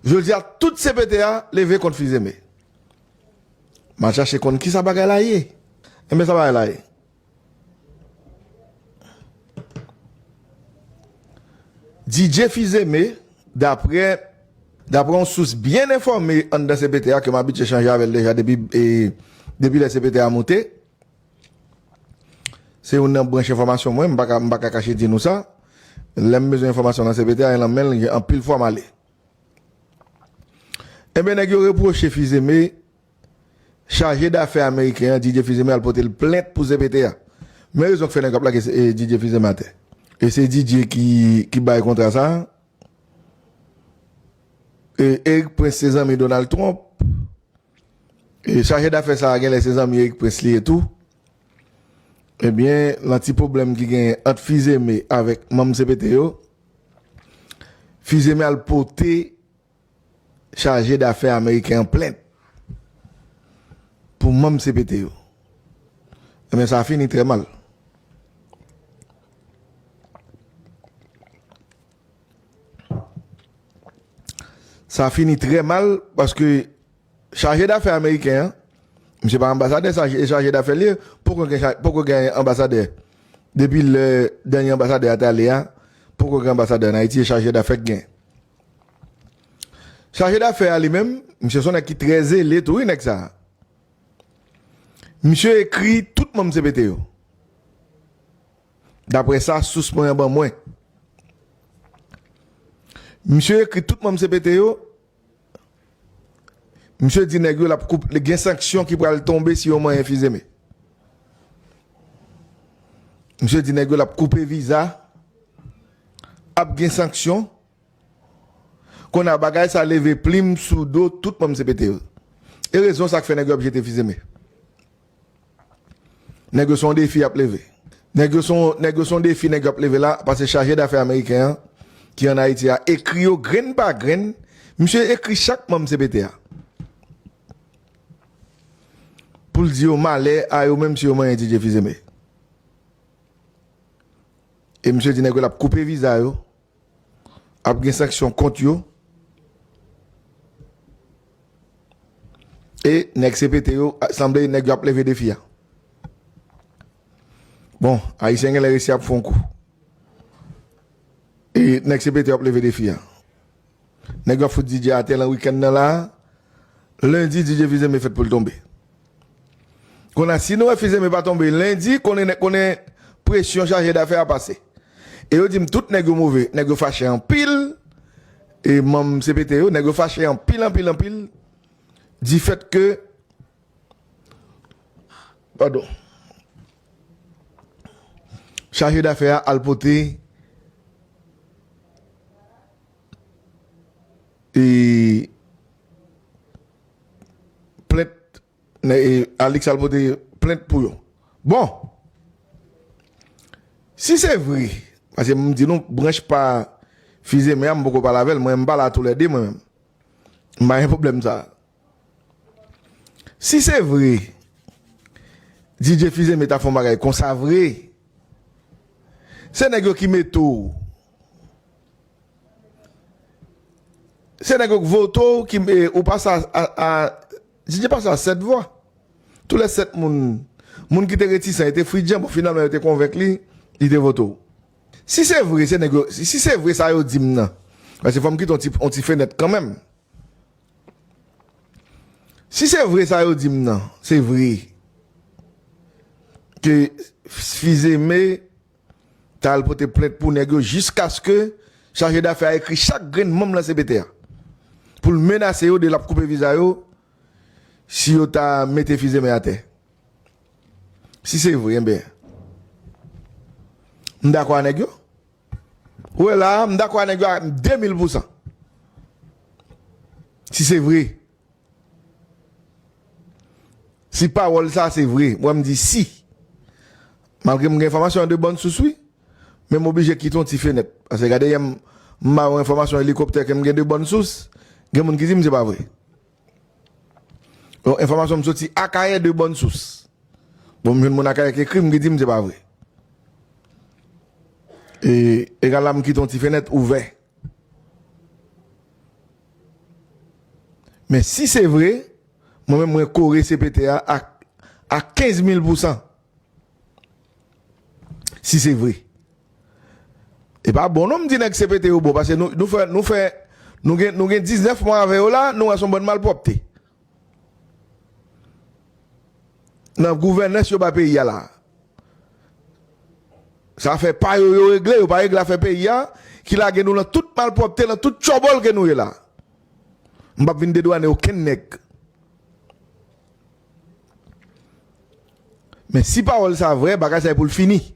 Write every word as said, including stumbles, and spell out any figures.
Jodi a, tout C P T a leve kont Fizeme. M al chache konn kisa bagay la ye. Enben, sa bagay la ye. D J Fizeme, daprè, daprè yon sous byen enfòme anndan C P T a, ke m abitye chanje avè l deja depi, e, depi lè C P T a monte, se youn nan branch enfòmasyon mwen, m pa ka, m pa ka kache di nou sa. Lè m bezwen enfòmasyon nan C P T a, e nan men l, anpil fwa m ale. Enben, nèg yo repwoche Fizeme, chaje dafè ameriken an, D J Fizeme, al pote l plent pou C P T a. Men rezon k fè nèg yo ap lage, e, D J Fizeme atè. E se D J ki, ki bay kontra sa. E Eric Prince se zanmi Donald Trump. E chaje dafè sa a genlè se zanmi Eric Prince li ye tou. Ebyen, nan ti pwoblèm ki genyen ant Fizeme avèk manm C P T yo, Fizeme al pote chaje dafè ameriken an plent pou manm C P T yo. Ebyen, sa fini trè mal. Sa fini trè mal paske chaje dafè ameriken an, misye pa anbasadè, sa e chaje dafè li ye, poko gen cha-, poko gen anbasadè. Depi lè dènye anbasadè a t ale a, poko gen anbasadè an Ayiti, e chaje dafè k gen. Chaje dafè a li menm, misye se yon nèg ki trè zele tou, wi, nèg sa a. Misye ekri tout manm C P T yo. Daprè sa, sous mwen an ban mwen. Misye ekri tout manm C P T yo. Misye di nèg yo l ap koup-, gen sanksyon ki pral tonbe si yo manyen Fizeme. Misye di nèg yo l ap koupe viza, ap gen sanksyon. Kounye a bagay sa leve plim sou do tout manm C P T yo. E rezon sa k fè nèg yo ap jete Fizeme. Nèg yo se yon defi y ap leve. Nèg yo se yon, nèg yo se yon defi nèg yo ap leve la, paske chaje dafè ameriken an, ki ann Ayiti a, ekri yo grenn pa grenn, misye ekri chak manm C P T a. Pou l di yo malè a yo menm si yo manyen D J Fizeme. E misye di nèg yo l ap koupe viza yo, ap gen sanksyon kont yo. E nèg C P T yo, a, sanble nèg yo ap leve defi a. Bon, Ayisyen genlè resi ap fè yon kou. E nèg C P T yo ap leve defi a. Nèg yo ap fout D J atè nan wikenn nan la. Lendi, D J Fizeme fèt pou l tonbe. Kounye a, si nou wè Fizeme pa tonbe lendi, konnen, konnen presyon chaje dafè a pase. E yo di m tout nèg yo move, nèg yo fache anpil. E manm C P T yo, nèg yo fache anpil, anpil, anpil. Difèt ke, padon, chaje dafè a al pote, e, plent, e, Alix al pote plent pou yo. Bon, si se vre, paske m di nou, branch pa Fizeme a, m poko pale avè l, mwen, m pale a toulède, mwen menm. M pa gen pwoblèm sa. Si se vre, D J Fizeme ta fè yon bagay konsa vre, se nèg yo ki mete w. Se nèg yo k vote w ki, e, ou pase a, a, a, D J pase a sèt vwa. Tou lè sèt moun, moun ki te retisan, e te fridyan, bon, finalman, yo te konvenk li, li te vote w. Si se vre, se nèg yo, si, si se vre sa yo di m nan, paske fò m kite yon ti, yon ti fenèt kanmenm. Si se vre sa yo di m nan, se vre ke Fizeme t al pote plent pou nèg yo jiskaske chaje dafè a ekri chak grenn manm nan C P T a pou l menase yo de l ap koupe viza yo si yo ta mete Fizeme atè. Si se vre, enben, m dakò a nèg yo. Ou wè la, m dakò a nèg yo a de mil pousan. Si se vre. Si pawòl sa se vre, mwen m di si. Malgre m gen enfòmasyon de bòn sous, wi. Men m oblije kite yon ti fenèt. Paske gade, yè m, m ba yon enfòmasyon elikoptè ke m gen de bòn sous. Gen moun ki di m se pa vre. Bon, enfòmasyon m soti Akayè de bòn sous. Bon, m jwenn moun Akayè ki ekri m, ki di m se pa vre. E, egal la, m kite yon ti fenèt ouvè. Men si se vre, mwen menm mwen kore C P T a ak, ak kenz mil pousan. Si se vre. E pa bon non m di nèg C P T yo bon, paske nou, nou fè, nou fè, nou gen, nou gen diznèf mwa avè yo la, nou wè se yon bann malpwòpte. Nan gouvènans yo ba peyi a la. Sa fè pa yo, yo regle, yo pa regle afè peyi a, ki lage nou nan tout malpwòpte, nan tout tchòbòl ke nou ye la. M p ap vin dedwane okenn nèg. Men si pawòl sa vrè, bagay sa e pou l fini.